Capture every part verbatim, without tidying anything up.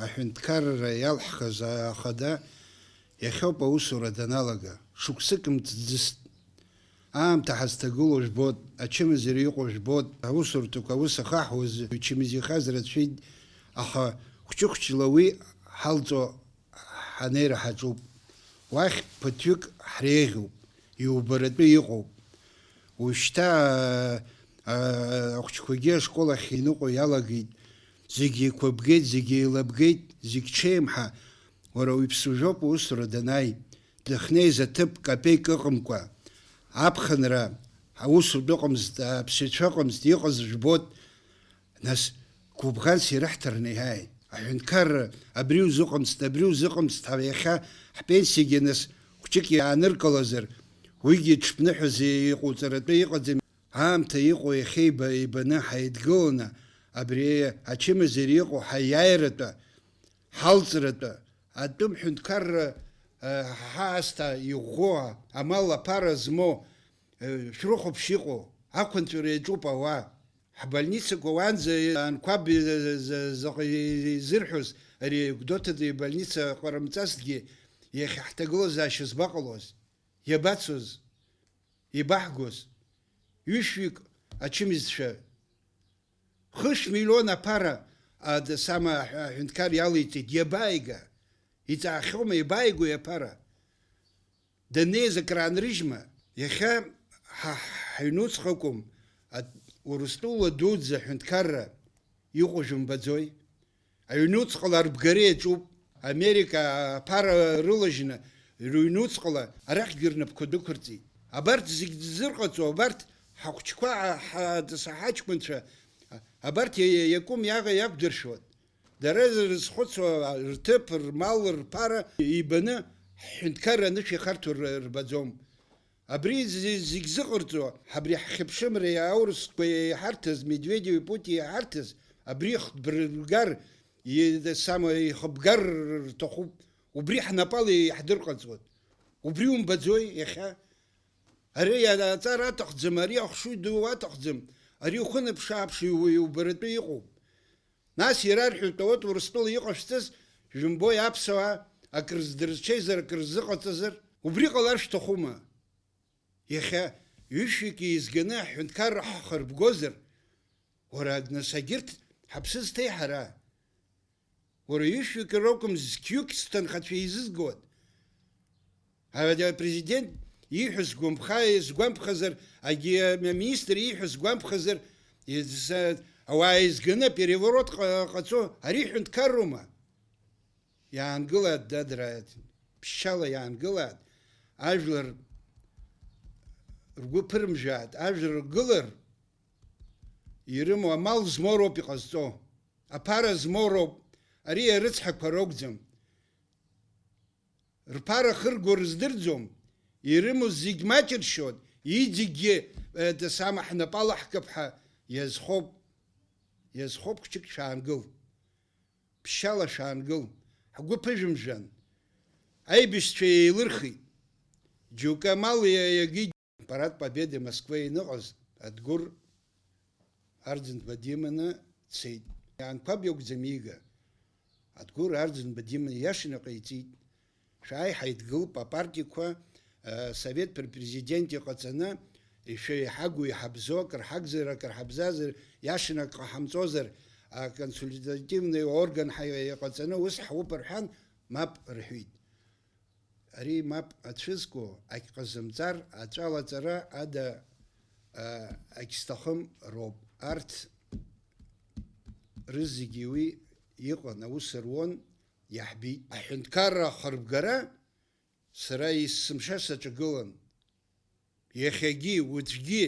Аҳәынҭқарра иалҳхыз ахада иахьоуп аусура даналага. Шықәсык мҵӡыст. Аамҭа ҳазҭагылоу жәбоит, ачымазара иҟоу жәбоит, аусурҭақәа аус ахаҳуаз ачымазаҩхаз рацәеит, аха хәҷы-хәҷла уи ҳалҵуа ҳанеира ҳаҿуп. Уахь ԥыҭҩык ҳреиӷьуп, иубаратәы иҟоуп. Ушьҭа, а, а, ахәҷқәагьы ашкол ахь иныҟәо иалагеит, зегьы еиқәыбгеит, зегьы еилабгеит, зегь ҽеимҳа, уара уиԥсужәоуп усура данааи, дахьнеиз аҭыԥ капеик ыҟамкәа, аԥхынра, аусутә ыҟамызт, аԥсшьацәа ыҟамызт, иҟаз жәбоит, нас, гәыбӷанс ирыҳҭарны иааит. Аҳәынҭқарра абри узыҟамҵт, абри узыҟамҵт ҳәа иахьа ҳпенсиагьы нас хәҷык иааныркылазар, уигьы ҽԥныҳәас иҟауҵаратәы иҟаӡам. Аамҭа иҟоу иахьа иба-, ибаны ҳаидгыланы, абри ачымазара иҟоу ҳаиааиратәы, ҳалҵратәы, атәым ҳәынҭқарра, э, ҳаасҭа иӷәӷәоу, амал аԥара змоу, э, шәрыхәаԥш иҟоу, ақәынҵәара иаҿуп ауаа. Ҳбольницақәа уаанӡа анқәаб заҟа изырҳәоз, ари Гәдоуҭатәи ибольница ҟарымҵазҭгьы, иахьа ҳҭагылазаашьа збаҟалоз, иабацоз, ибаҳгоз, ҩышәҩык ачымазцәа, хышә миллион аԥара, а, д-, сама аҳ-, аҳәынҭқар иалеиҵеит, иабааига? Иҵаахьоума, иабааигои аԥара? Даннеиз акраанрыжьма? Иахьа ҳа-, ҳаҩнуҵҟа акәым, ат-, Урыстәыла дуӡӡа аҳәынҭқарра иҟоу жәымбаӡои? Аҩнуҵҟала арбгара иаҿуп. Америка аԥара рылажьны, рыҩнуҵҟала арахьгьы рнапқәа дәықәырҵеит. Абарҭ зегь дызрыҟаҵо, абарҭ ҳахәҷқәа, ҳа-, ҳа-, ҳаҷкәынцәа, абарҭ иа-, иа-, иакәым иаҟа иақәдыршәуан. Дара зрызхәыцуа рҭыԥ, рмал, рԥара ибаны ҳҳәынҭқарра анышә иахарҭәо р-, рбаӡом. Абри зи-, зегь зыҟарҵо, абри ҳхьыԥшымреи аурысқәа иаҳарҭаз, Медведеви Путини иаҳарҭаз, абри ихбыргар, и-, самое ихыбгар рҭахуп. Убри ҳнапала иаҳдырҟаҵуан. Убри умбаӡои иахьа? Ари аҵара аҭахӡам, ари ахшыҩ ду аҭахӡам, ари ухы наԥшы-ааԥшы иу-, иубаратәы иҟоуп. Нас ирарҳәоит, вот Урыстәыла иҟашәҵаз, жәымбои аԥсуаа, акрыздырчеизар, акрызыҟаҵазар, убри ҟалар шәҭахума? Иахьа ҩышәҩык еизганы аҳәынҭқарра ҳхырбгозар, уара, нас, агьырҭ ҳаԥсы зҭеи ҳара? Уара ҩышәҩык ракәым, зқьҩык сҭынхацәа еизызгоит. Апрезидент ииҳәо сгәамԥха-, сгәамԥхазар, агьи аминистр ииҳәо сгәамԥхазар, ес-, ауаа еизганы апереворот ҟа-, ҟаҵо, ари ҳәынҭқарроума? Иаангылааит, дадраа, ԥшьшьала иаангылааит, ажәлар ргәы ԥырмжәааит, ажәлар ргылар ирымоу амал змоу роуп иҟазҵо, аԥара змоу роуп, ари арыцҳақәа ракәӡам. Рԥара хырго рыздырӡом, ирымоу зегь маҷыршьоит, иҵегьгьы, э, дасама ҳнапы алаҳкып ҳәа иазхоуп, иазхоуп, хәҷык шәаангыл. Ԥшьшьала шәаангыл, ҳгәы ԥыжәымжәан. Аибашьцәа еилырхит. Џьоукы амал иа-, иагеит. Парад Победы Москвеи иныҟаз Адгәыр Арӡынба диманы дцеит. Анқәаб иакәӡам иига. Адгәыр Арӡынба диманы иашаны ҟаиҵеит. Шәааи, ҳаидгылп апартиақәа, э, Совет пр-, Президент иҟаҵаны, ишәа-, иҳагу иҳабзо, акыр ҳагзар, акыр ҳабзазар, иашаны ак ҟаҳамҵозар, аконсультативный орган ҳа-, иҟаҵаны ус ҳауп рҳәан, мап рҳәеит. Ари мап ацәызго, ак ҟазымҵар, аҵәалаҵара ада, а, ак сҭахым роуп. Арҭ рызегьы уи иҟан, аус руан, иаҳбеит. Аҳәынҭқарра ахырбгара сара есымша саҿагылан. Иахьагьы, уаҵәгьы,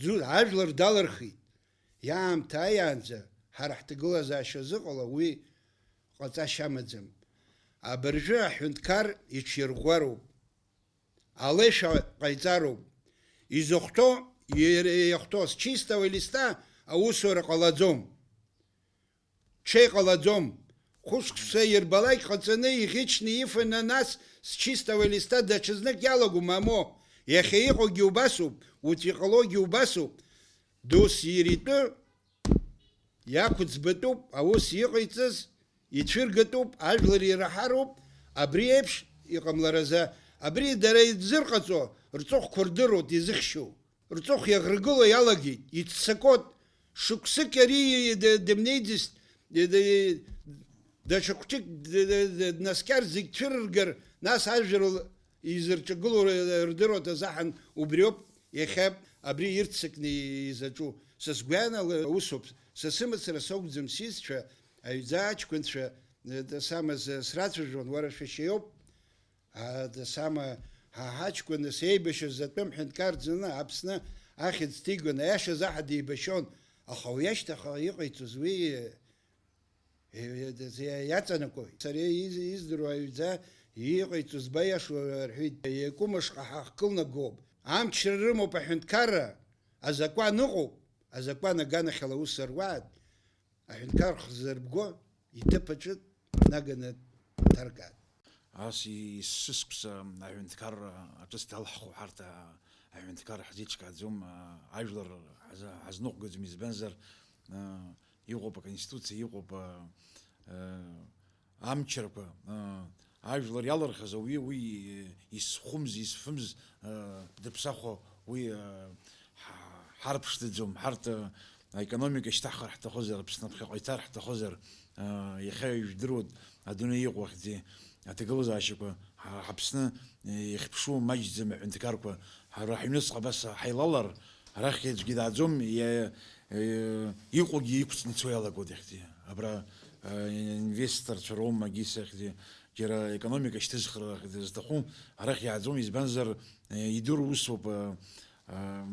ӡу-, ажәлар далырхит. Иаамҭа ааиаанӡа ҳара ҳҭагылазаашьа зыҟала уи ҟаҵашьа амаӡам. Абыржәы аҳәынҭқар иҽирӷәӷәароуп. Алеишәа ҟаиҵароуп. Изыхәҭоу, иахәҭоу, с чистого листа аусура ҟалаӡом. Ҽеиҟалаӡом. Хәышықәса ирбалак ҟаҵаны, иӷьычны ифаны, нас с чистого листа даҽазнык иалаго, мамоу, иахьа иҟоугьы убасоуп, уаҵәы иҟалогьы убасоуп. Досиритәы иақәӡбатәуп аус иҟаиҵаз, Ицәыргатәуп, ажәлар ираҳароуп, абри еиԥш иҟамларазы, абри дара изырҟаҵо, рҵыхәқәа рдыруеит изыхьшьу. Рҵыхә иаӷрагыло иалагеит, иццакуеит. Шықәсык ари д-, дымнеиӡеит, д-, д-, даҽа хәҷык д-, д-, д-, днаскьар зегь цәырыргар, нас ажәлар изырҿагылоу р-, рдыруеит азаҳан убриоуп иахьа абри ирццакны изаҿу. Са сгәаанагара усоуп, са сымацара сакәӡам сизцәа, аҩӡа аҷкәынцәа, д-, самаз срацәажәон, уара шәашьа иоуп. А, дасама, ҳа ҳаҷкәын нас еибашьыз атәым ҳәынҭқар ӡаны Аԥсны ахьӡ ҭигон, аиашазы ҳа деибашьон, аха уи ашьҭахь иҟаиҵоз уи, э, э, иаҵанакуеит. Сара из-, издыруа аҩӡа иҟаиҵоз баиашоу рҳәеит, иакәымышҟа ҳахькылнагоуп. Амчра рымоуп аҳәынҭқарра, азакәан ыҟоуп, азакәан аганахьала аус руаат. Аҳәынҭқар хзырбго иҭыԥ аҿы днаганы дҭаркаат. Ас есышықәса аҳәынҭқарра аҿы далҳху ҳарҭ, а, аҳәынҭқар ҳзеиҿкааӡом, а, ажәлар ҳаза-, ҳазныҟәгаӡом, избанзар, а, иҟоуп аконституциа, иҟоуп, а, а, амчрақәа, а, ажәлар иалырхыз ауаҩы уи исхәымз, исфымз, а, дыԥсахуа уи, а, ҳа-, ҳарԥшӡаӡом. Ҳарҭ, а, аекономика шьҭаҳхыр ҳҭахызар, Аԥсны аԥхьаҟа иҭар ҳҭахызар, а, иахьа ижәдыруеит адунеи иҟоу ахьӡи аҭагылазаашьақәа, ҳа-, ҳАԥсны, е, иахьԥшу маҷӡам аҳәынҭқарқәа, ҳара ҳаҩныҵҟа абас ҳаилалар, арахь аӡәгьы дааӡом, иа-, е, иҟоугьы иқәҵны ицо иалагоит иахьӡи. Абра, а, инвесторцәа роума, агьи сахьӡи, џьара аекономика шьҭызхра ахьӡи зҭаху, арахь иааӡом, избанзар, е, идыру усоуп, а, а,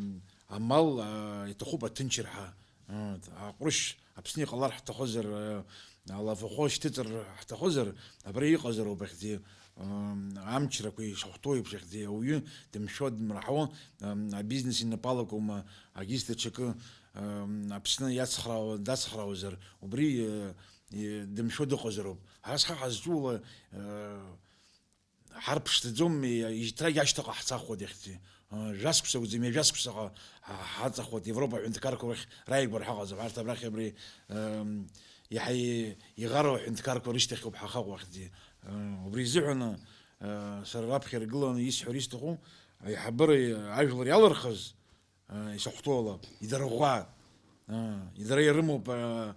амал, а, иҭахуп аҭынчра ҳәа. Вот, аҟәрышь Аԥсны иҟалар ҳҭахозар, э, алафахәы шьҭыҵыр ҳҭахозар, абра иҟазароуп ахьӡи, м, амчрақәа ишахәҭоу еиԥш ахьӡи, ауаҩы дымшәо, дымраҳауа, м, абизнес инапы алакума, агьыс даҽакы, м, Аԥсны иацхраауа, дацхраауазар, убри, э, э, дымшәо дыҟазароуп. Ҳара схы ҳазҿула, э, ҳарԥшӡаӡом, ижьҭрагь ашьҭахьҟа ҳцахуеит иахьӡи. Жәа-шықәса акәӡам, ҩажәа шықәсаҟа ҳа-, ҳаҵахуеит, Европа аҳәынҭқарқәа рахь рааигәара ҳаҟаӡам. Арҭ абрахь абри, м, иаҳа и-, иӷару аҳәынҭқарқәа рышьҭахьоуп ҳахаҟоу ахьӡи. М, убри изыҳәан, м, сара раԥхьа иргыланы исҳәар исҭаху, аиҳабыра ажәлар иалырхыз, а, исахәҭоу ала, идырӷәӷәа, а, дара ирымоуп, а,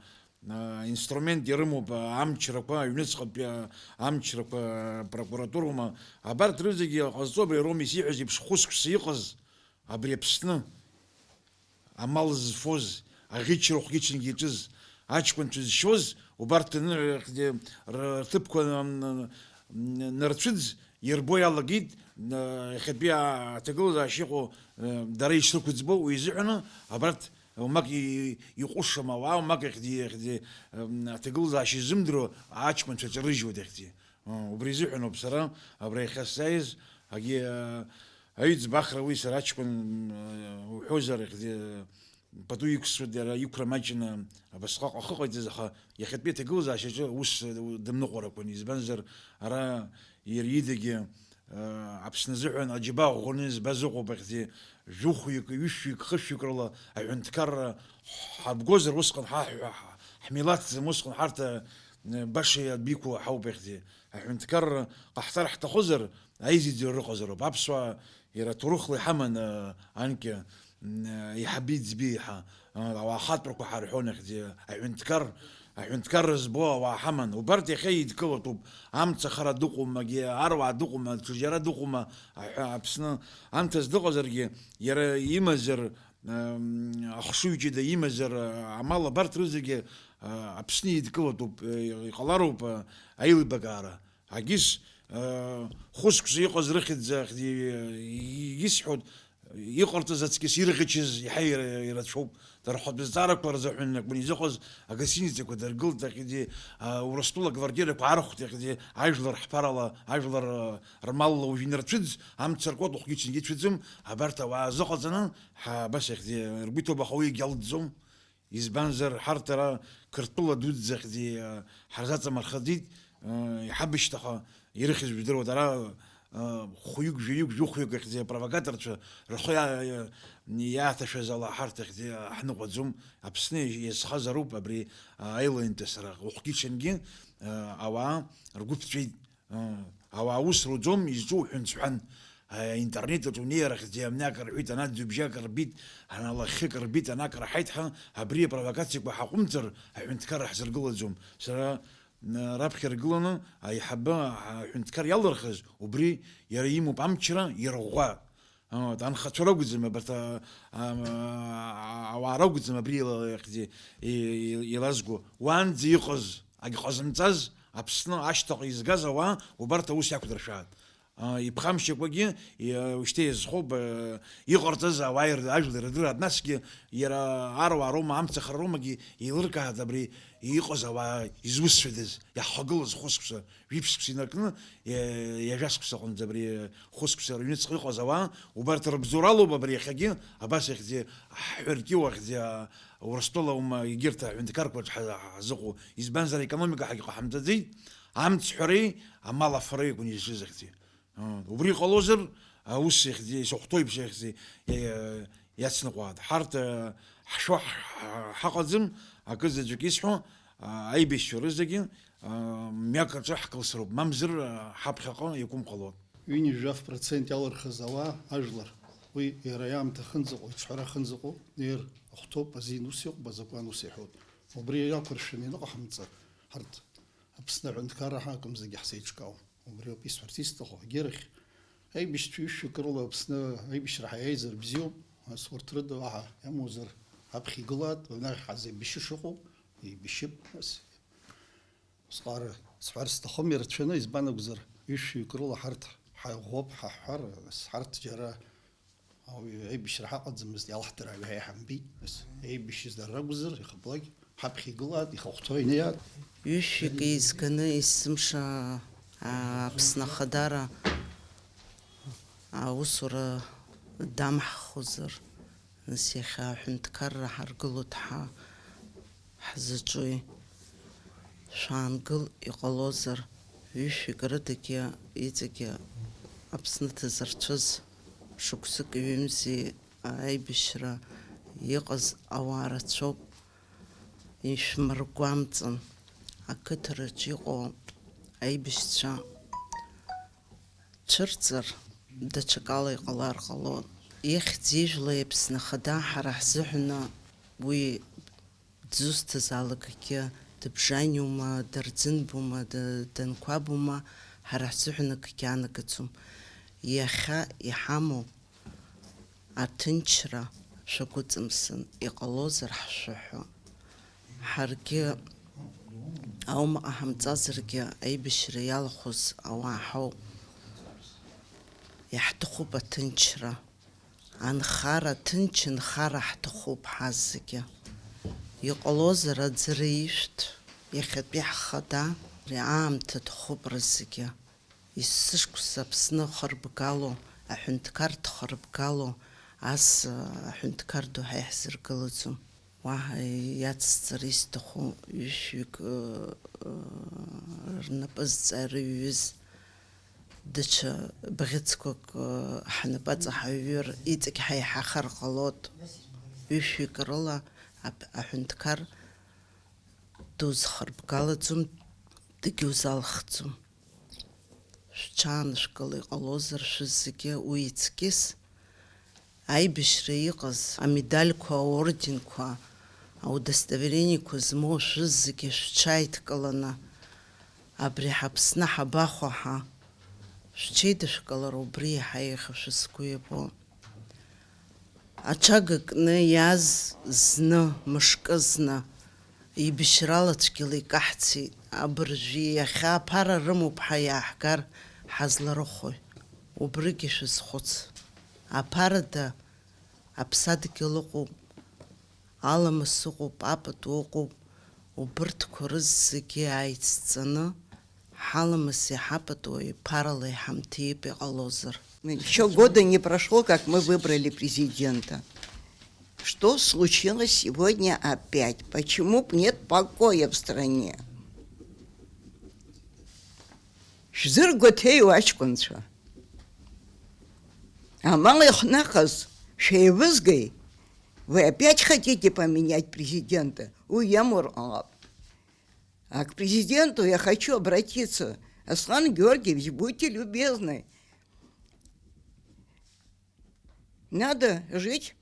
а, инструмент ирымоуп, а, амчрақәа, аҩныҵҟатәи, а, амчрақәа, а, прокуратураума, абарҭ рызегьы ҟазҵо абри Рома исиҳәаз еиԥш хәыцкәса иҟаз, абри Аԥсны амал зфоз, аӷьычра хәгьычынгьы иаҿыз, аҷкәынцәа зшьоз, убарҭ аны-, р-, рҭыԥқәа н-, н-, н-, нарцәыӡ, ирбо иалагеит, н-, иахьатәи аҭагылазаашьа иҟоу, э, дара ишрықәыӡбо, уи изыҳәаны абарҭ уамак и-, иҟәышам ауаа, уамак иахьди-, иахьди, м, аҭагылазаашьа изымдыруа аҷкәынцәа ҿарыжьуеит иахьди. Ы, убри изыҳәаноуп сара абра иахьа сзааиз, агьи, э, аҩӡба ахра уи сара аҷкәын, м, уҳәозар, иахьди, пату иқәсуеит, иара иқәра маҷны абасҟак ахы ҟаиҵаз, аха иахьатәи аҭагылазаашьаҿы ус дымныҟәарақәан, избанзар, ара иара идагьы, а, Аԥсны азыҳәан аџьабаа ӷәӷәаны избаз ыҟоуп, ахьӡи, жәохәҩык, ҩышәҩык, хышәҩык рыла аҳәынҭқарра ҳабгозар, усҟан ҳа, ҳа, ҳ-, ҳмилаҭӡам, усҟан ҳарҭ, а, баша иадбиқәу ҳауп, ахьӡи, аҳәынҭқарра ҟаҳҵар ҳҭахызар, аизиӡара рыҟазароуп. Аԥсуаа иара ҭоурыхла иҳаман, а, анкьа, м, а, иҳаби ӡби ҳәа, а, ауаа ахатәрақәа ҳарҳәон, иахьӡи аҳәынҭқар, аҳәынҭқарра збо ауаа ҳаман. Убарҭ иахьа идкылатәуп, амца хара дыҟоума, аруаа дыҟоума, ҽаџьара дыҟоума, аҳәа-, Аԥсны анҭаз дыҟазаргьы, иара имазар, м, ахшыҩ ҷыда имазар, а, амал абарҭ рызегьы, а, Аԥсны идкылатәуп, э, иҟалароуп, а, аилибакаара. Агьыс, э, хәыцкәса иҟаз рыхьӡ, э, исҳәоит, иҟарҵаз аҵкьыс ирӷьычыз иаҳа ира-, ирацәоуп. Дара рхатә зҵаарақәа рзыҳәан акәын изыҟаз агостиницақәа дыргылт, ахьӡи, а, Урыстәыла аквартирақәа архәт, ахьӡи, ажәлар ҳԥарала, ажәлар, э, рмалла уажә инарцәыӡ, амца ркуа ҭахәгьы ицәыӡым, абарҭ ауаа азыҟаҵаны, ҳа, абас ахьӡи, ргәы иҭоуп, аха уигьы алҵӡом. Избанзар, ҳарҭ ара Қырҭтәыла дуӡӡахьӡи, а, ҳарзаҵамырхаӡеит, а, иҳабышьҭаха ирыхьыз жәдыруа дара, Хәҩык, жәаҩык, жәохәҩык ахьӡи апровокаторцәа рхы иа-, иа-, иааҭашәаз ала ҳарҭ ахьӡи ҳныҟәаӡом. Аԥсны иазхазароуп абри аилаҩынтәысра. Уахгьы-ҽынгьы ауаа ргәы ԥҵәеит. Ауаа ус руӡом, изҿу ҳәынҵәҳәан. Аинтернет аҿы унеир ахьӡи амни акы рҳәит, ана ӡҩыбжьы акы рбит, ана лахьхьы акы рбит, ана акы раҳаит ҳәа, абри апровокациақәа ҳаҟәымҵыр, аҳәынҭқарра ҳзыргылаӡом. Сара Н-, раԥхьа иргыланы аиҳабы аҳәынҭқар иалырхыз, убри иара имоуп амчра, иара ӷәӷәа. Вот, анхацәа ракәӡам абарҭ, а, а, а, ауаа ракәӡам абри ила-, иахьӡи-, и-, и-, илазго. Уаанӡа иҟаз, агьҟазымҵаз, Аԥсны ашьҭахь изгаз ауаа убарҭ аус иақәдыршәааит. А, иԥхамшьакәагьы, и-, ушьҭа иазхоуп, а, иҟарҵаз ауаа ир-, ажәлар ирдыраат, насгьы иара аруаа роума, амцахара роумагьы еилыркааит абри иҟаз ауаа изусҭцәадаз, иаҳхагылаз хәышықәса, жәиԥшь шықәса инаркны, иа-, ҩажәа шықәса аҟынӡа абри хәышықәса рыҩныҵҟа иҟаз ауаа, убарҭ рыбзоуралоуп абри иахьагьы, абас иахьӡи, ҳҳәыркьу ахьӡи, а, Урыстәыла аума егьырҭ аҳәынҭқарқәа рҿы ҳа-, ҳазыҟоу, избанзар, аекономика ҳагьҟаҳамҵаӡеит, амцҳәареи амал афареи акәын изҿыз ахьӡи. Убри ҟалозар, аус ихьӡи, исыхәҭоу еиԥш ихьӡи, иа-, иацныҟәааит. Ҳарҭ, а, ҳшәо ҳ-, ҳ-, ҳаҟаӡам, акы заҵәык исҳәо, а, аибашьцәа рызегьы, а, мҩак аҿы ҳкылсроуп, мамзар, а, ҳаԥхьаҟа иакәым ҟалоит. Ҩынҩажәа процент иалырхыз ауаа ажәлар, уи иара иаамҭа ахьынӡаҟоу, иҿҳәара ахьынӡаҟоу, нер ахәҭоуп, азин ус иҟоуп, азакәан ус иҳәоит. Убри иақәыршәаны ианыҟаҳамҵа, ҳарҭ Аԥсны аҳәынҭқарра ҳакәым зегьы ҳзеиҿкаауам. Убри ауп исҳәарц исҭаху, егьырахь, аибашьцәа ҩышәҩык рыла Аԥсны аибашьра ҳәа иааизар бзиоуп, нас урҭ рыда уаҳа иамоузар аԥхьа игылааит, уи анахь ҳазеибашьы шыҟоу, еибашьып, нас. Усҟар сҳәар сҭахым ирацәаны, избан акәзар, ҩышәҩык рыла ҳарҭ ҳаӷәӷәоуп ҳаҳҳәар, нас ҳарҭ џьара Ауаҩы аибашьра ҳаҟаӡамызт, иалаҳдыраауа ҳәа иҳамбеит. Нас еибашьыз дара ракәзар, ихаблак ҳаԥхьа игылааит, ихахәҭоу инеиааит. Ҩышәҩык еизганы есымша, а, Аԥсны Ахадара аусура дамҳхозар, нас иахьа аҳәынҭқарра ҳаргылоит ҳа. Ҳзаҿуи? Шәаангыл, иҟалозар, ҩышәҩык рыдагьы иҵегьы Аԥсны ҭазырцәыз шықәсыки ҩымзи аибашьра иҟаз ауаа рацәоуп, ишәмыргәамҵын. Ақыҭараҿ иҟоу аибашьцәа цәырҵыр, даҽакала иҟалар ҟалон. Ихьӡ ижәла Аԥсны Ахада ҳара ҳзыҳәаны уи дызусҭазаалак акгьы дыбжаниума, дырӡынбума, д-, данқәабума, ҳара ҳзыҳәан акгьы анагаӡом. Иахьа иҳамоу аҭынчра шәагәыҵамсын, иҟалозар ҳшәыҳәо. Ҳаргьы аума ҟаҳамҵазаргьы, аибашьра иалахәыз ауаа ҳауп. Иаҳҭахуп аҭынчра. Анхара, ҭынч нхара ҳҭахуп ҳазегьы. Иҟалозар аӡы ришәҭ, иахьатәи ҳхада, ари аамҭа ҭахуп рызегьы. Есышықәса Аԥсны хырбгало, аҳәынҭқар дхырбгало, ас аҳәынҭқар ду ҳа иаҳзыргылаӡом. Уаҳа иацсҵар исҭаху ҩышәҩык, ы, ы, рнапы зҵаара иҩыз даҽа бӷьыцқәак, ы, ҳнапаҵаҳаҩыр, иҵегь ҳаиҳахар ҟалоит. Ҩышәҩык рыла аҳ-, аҳәынҭқар дузхырбгалаӡом, дагьузалхӡом. Шәҽаанышәкыла иҟалозар шәызегьы уи иҵкьыс, аибашьра иҟаз амедальқәа, аорденқәа, аудостоверениеқәа змоу шәызегьы шәҽааидкыланы, абри ҳАԥсны ҳабахәа ҳәа, шәҽеидышәкылара убри иаҳа еиӷьушәа сгәы иабо. Аҽага кны иааз зны, мышкы зны, еибашьрала цәгьала икаҳцеит. Абыржәы иахьа аԥара рымоуп ҳәа иааҳгар ҳазларыхәои? Убригьы шәазхәыц. Аԥарада аԥсадгьыл ыҟоуп, аламыс ыҟоуп, апату ыҟоуп, убырҭқәа рызегьы ааицҵаны, ҳаламыси ҳапатуи ԥарала иҳамҭип иҟалозар. Ещё года не прошло, как мы выбрали президента. Что случилось сегодня опять? Почему б-, нет покоя в стране? Шәзыргәаҭеиуа аҷкәынцәа. Амал иахнахыз шәеивызгеи? Вы опять хотите поменять президента? Уи иамур ҟалап. А к президенту я хочу обратиться. Аслан Георгиевич, будьте любезны. Надо жить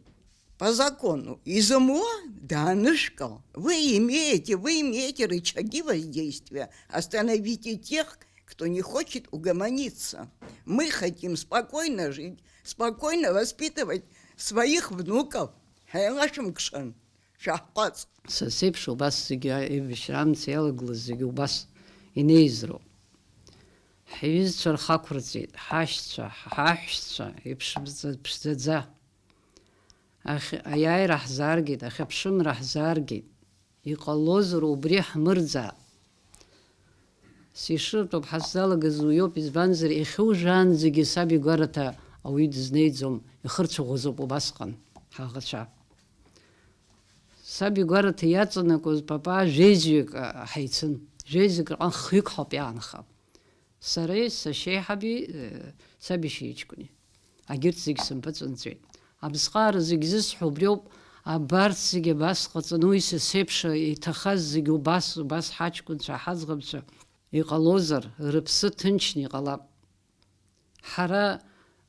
по закону. Изымуа даанышәкыл. Вы имеете, вы имеете рычаги воздействия. Остановите тех, кто не хочет угомониться. Мы хотим спокойно жить, спокойно воспитывать своих внуков. Ҳаилашәымкшан, шәаҳҟәаҵ. Са сеиԥш убас зегьы аибашьра амца иалагылаз зегьы убас инеизроуп. Ҳҩызцәа рхы ақәырҵеит, ҳашьцәа, ҳаҳәшьцәа, иԥшӡа-, ԥшӡаӡа. Ахь-, аиааира ҳзааргеит, ахьыԥшымра ҳзааргеит. Иҟалозар, убри ҳмырӡаап. Сишыртәуп ҳаззалагаз уиоуп, избанзар, иахьужәаанӡагьы саб игәараҭа ауаҩы дызнеиӡом, ихырцәаӷәазоуп убасҟан ҳаӷацәа. Саб игәараҭа иаҵанакуаз папа жәеизҩык, а, ҳаицын. Жәеизҩык рҟан хҩык ҳауп иаанха. Сареи, сашьеиҳаби, э, саб иашьа иҷкәыни. Агьырҭ зегь сымпыҵанҵәеит. Аԥсҟаара зегь зысҳәо убриоуп, абарҭ зегь абас ҟаҵаны, уи са сеиԥш иҭахаз зегь убас, убас ҳаҷкәынцәа, ҳаӡӷабцәа иҟалозар, рыԥсы ҭынчны иҟалап. Ҳара,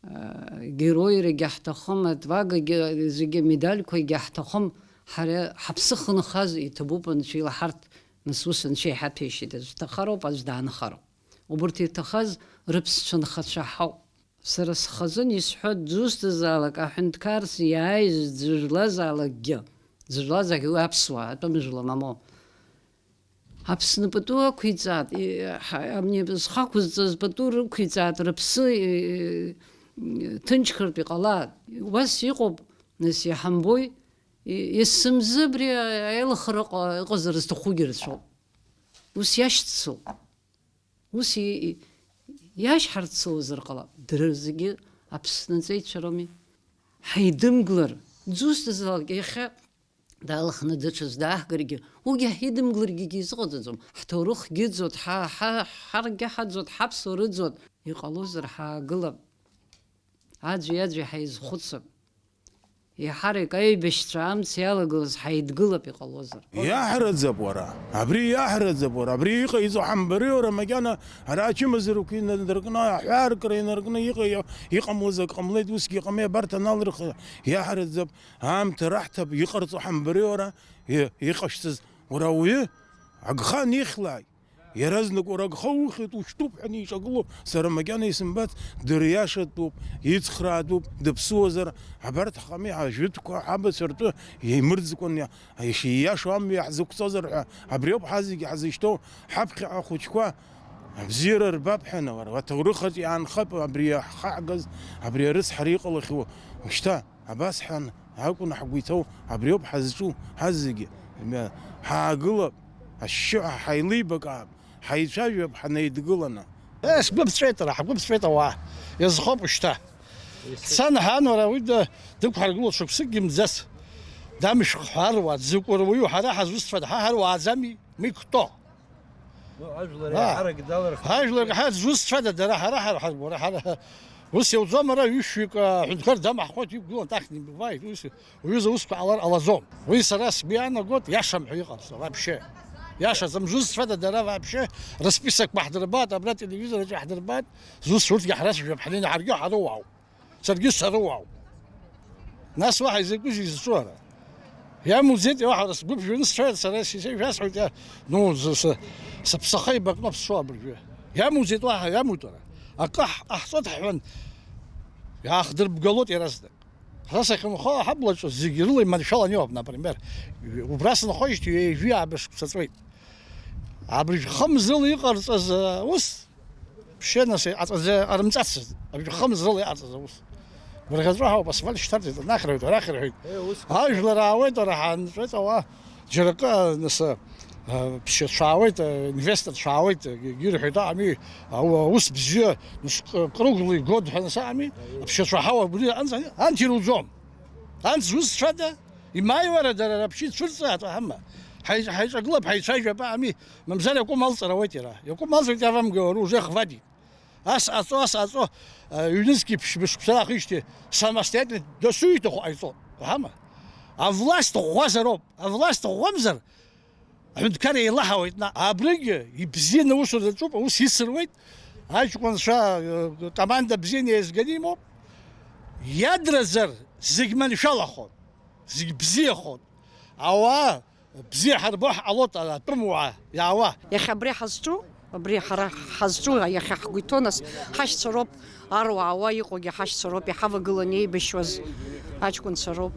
э, героирагьы ҳҭахым, отвагагьы, зегьы медальқәагьы ҳҭахым, ҳара ҳаԥсы хынхаз иҭабуп Анцәа ила ҳарҭ, нас ус Анцәа иҳаҭәеишьеит, аӡә дҭахароуп, аӡә даанхароуп. Убарҭ ирҭахаз рыԥсцәа нхацәа ҳауп. Сара схазын исҳәо, дзусҭазаалак аҳәынҭқарс иааиз, дзыжәлазаалакгьы, дзыжәлазаалак уи аԥсуаа, атәым жәла мамоу. Аԥсны пату ақәиҵааит, и-, ҳа-, амни зхы ақәызҵаз пату рықәиҵааит, рыԥсы, и-, ҭынчхартә иҟалааит. Убас иҟоуп, нас иаҳамбои, и-, есымзы абри аилахара ыҟа-, ыҟазар зҭахугьы рацәоуп. Ус иашьцылт. Ус и-, и-, иашьҳарцылозар ҟалап, дара зегьы Аԥсны аҵеицәа роуми. Ҳаидымглар, дзусҭазаалак иахьа даалхны даҽаӡә дааҳгаргьы, уигьы ҳидымгларгьы изыҟаҵаӡом. Ҳҭоурыхгьы ыӡуеит, ҳа-, ҳа-, ҳаргьы ҳаӡуеит, ҳаԥсуара ыӡуеит. Иҟалозар ҳаагылап. Аӡәи-аӡәи ҳаизхәыцып. Еиҳарак аибашьцәа амца иалагылаз ҳаидгылап иҟалозар. Иаҳраӡап уара, абри иаҳраӡап уара, абри иҟаиҵо ҳамбари уара, макьана ара ачымазарақәа инаркны, аҳәааныркра инаркны иҟа-, иҟамлаз ак ҟамлеит, усгьы иҟами, абарҭ аналырх иаҳраӡап, аамҭа раҳҭап, иҟарҵо ҳамбари уара, и-, иҟашәҵаз уара ауаҩы агха анихьлааит. Иаразнак уара агха ухьит, ушьтәуп ҳәа иҿагылоу сара макьана исымбац, дыриашатәуп, ицхраатәуп, дыԥсуазар, абарҭ ҳҟами, ҳажәытәқәа, ҳабацәа ртәы еимырӡкәан иа-, ишииашоу амҩа иаҳзықәҵозар ҳәа, абриоуп ҳазегьы ҳазышьҭоу, ҳаԥхьаҟа ахәыҷқәа абзиара рбап ҳәа, уара, аҭоурых аҿы иаанхап абри иаҳхаҳгаз, абри арыцҳара иҟалахьоу, ушьҭа. Абас ҳәан акәын ҳгәы иҭоу, абриоуп ҳазҿу ҳазегьы. Мҩа-, ҳаагылап, ашьшьыҳәа ҳаилибакаап, ҳаицәажәап ҳанеидгыланы. Е, сгәы ԥҵәеит ара, ҳгәы ԥҵәеит ауаа. Иазхоуп шьҭа. Дцан ҳан, уара, уи да-, дықәҳаргылоит шықәсыкгьы мӡас. Дамшәх ҳәа аруаа, дзакәу руаҩу ҳара ҳазусҭцәада, ҳа ҳаруааӡами? Мықәтәо. Ну, ажәлар, аа, еиҳарак далырхуеит. Ажәлар ҳа зусҭцәада дара, ҳара, ҳара, ҳара, ҳара, ҳара. Ус иауӡом, ара ҩышәҩык, а, ҳәынҭқар дамаҳхоит, иқәгылан, так не бывает, ус, уҩыза усқәа ҟалар ҟалаӡом. Уи сара сгәы иаанагоит, иашам ҳәа иҟарҵо, вообще. Иашаӡам, зусҭцәада дара вообще, рысписокқәа ҳдырбааит, абра телевизор аҿы ҳдырбааит, зусҭцәа урҭгьы ҳрацәажәап, ҳнеины ҳаргьы ҳаруаауп. Саргьы саруаауп. Нас уаҳа изакәызеи изҿу ара? Иамуӡеит, уаҳа ара сгәы ԥжәаны сцоит, сара сисеи шәасҳәоит, иа-, ну, з-, с-, сыԥсахы еибакны аԥсуа абыржәы. Иамуӡеит уаҳа, иамуит ара. Акы ҳ-, ҟаҳҵоит ҳҳәан, иаахдырбгалоит иаразнак. Ҳара сахьынхо аҳаблаҿы зегь рыла иманшәалан иҟоуп, например. Убра сынхоижьҭеи ҩажәи ааба шықәса ҵуеит. Абыржә хымз рыла иҟарҵаз, э, ус, Ԥшьынас иҟаҵаӡа ҟарымҵацызт, абжәы хымз рыла иҟарҵаз аус. Гәырӷьаҵәа ҳауп, асфальт шьҭарҵеит, анахь рҳәеит, арахь рҳәеит. Э, ус. Ажәлар аауеит, ара ҳаанҵәеит ауаа. Џьара акы, нас, а, ԥсшьацәа аауеит, а, инвесторцәа аауеит, а, егьи рҳәеит, аами, ау-, аус бзиа, нас, к-, круглый год ҳәа нас, аами, аԥсшьацәа ҳауа, абри анс-, анс ируӡом. Анс зусҭцәада? Имааиуара дара раԥшьа ицәырҵаат, аҳама. Ҳаи-, ҳаиҿагылап, ҳаицәажәап, аами, мамзар иакәым алҵыр ауеит иара. Иакәым алҵуеит, иавамгылар, уже хватит. Ас ҟаҵо, ас ҟаҵо, ҩнызқьи ԥшьба шықәса раахижьҭеи самостоятельно дасу иҭаху ҟаиҵо, уаҳама? Авласт ӷәӷәазароуп, авласт ӷәӷәамзар, аҳәынҭқарра еилаҳауеит наҟ. Абригьы ибзианы аусура даҿуп, аус ицыруеит, аҷкәынцәа, э, команда бзианы еизганы имоуп. Иадраӡар зегь маншәалахоит, зегь бзиахоит. Ауаа бзиа ҳарбо ҳҟалоит, атәымуаа иаауа. Иахьа абри ҳазҿу, абри ҳара ҳазҿу, иахьа ҳгәы иҭоу, нас, ҳашьцәа роуп, аруаа уа иҟоугьы ҳашьцәа роуп, иҳавагыланы еибашьуаз аҷкәынцәа роуп.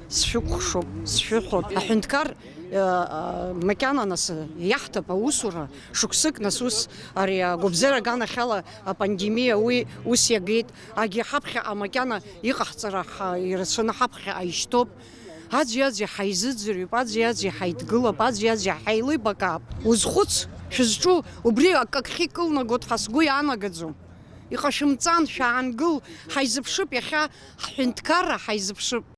Сшәыкәхшоуп, сшәыҳәоит. Аҳәынҭқар, э, э, макьана, нас, иаҳҭап аусура, шықәсык, нас, ус ари агәабзиара аганахьала апандемиа уи ус иагеит, агьи ҳаԥхьаҟа макьана иҟаҳҵара ҳа-, ирацәаны ҳаԥхьаҟа ишьҭоуп. Аӡәи-аӡәи ҳаизыӡырҩып, аӡәи-аӡәи ҳаидгылап, аӡәи-аӡәи ҳаилибакаап. Узхәыц, шәызҿу убри акы акхьы икылнагоит ҳәа сгәы иаанагаӡом. Иҟашәымҵан, шәаангыл, ҳаизыԥшып иахьа, ҳҳәынҭқарра ҳаизыԥшып.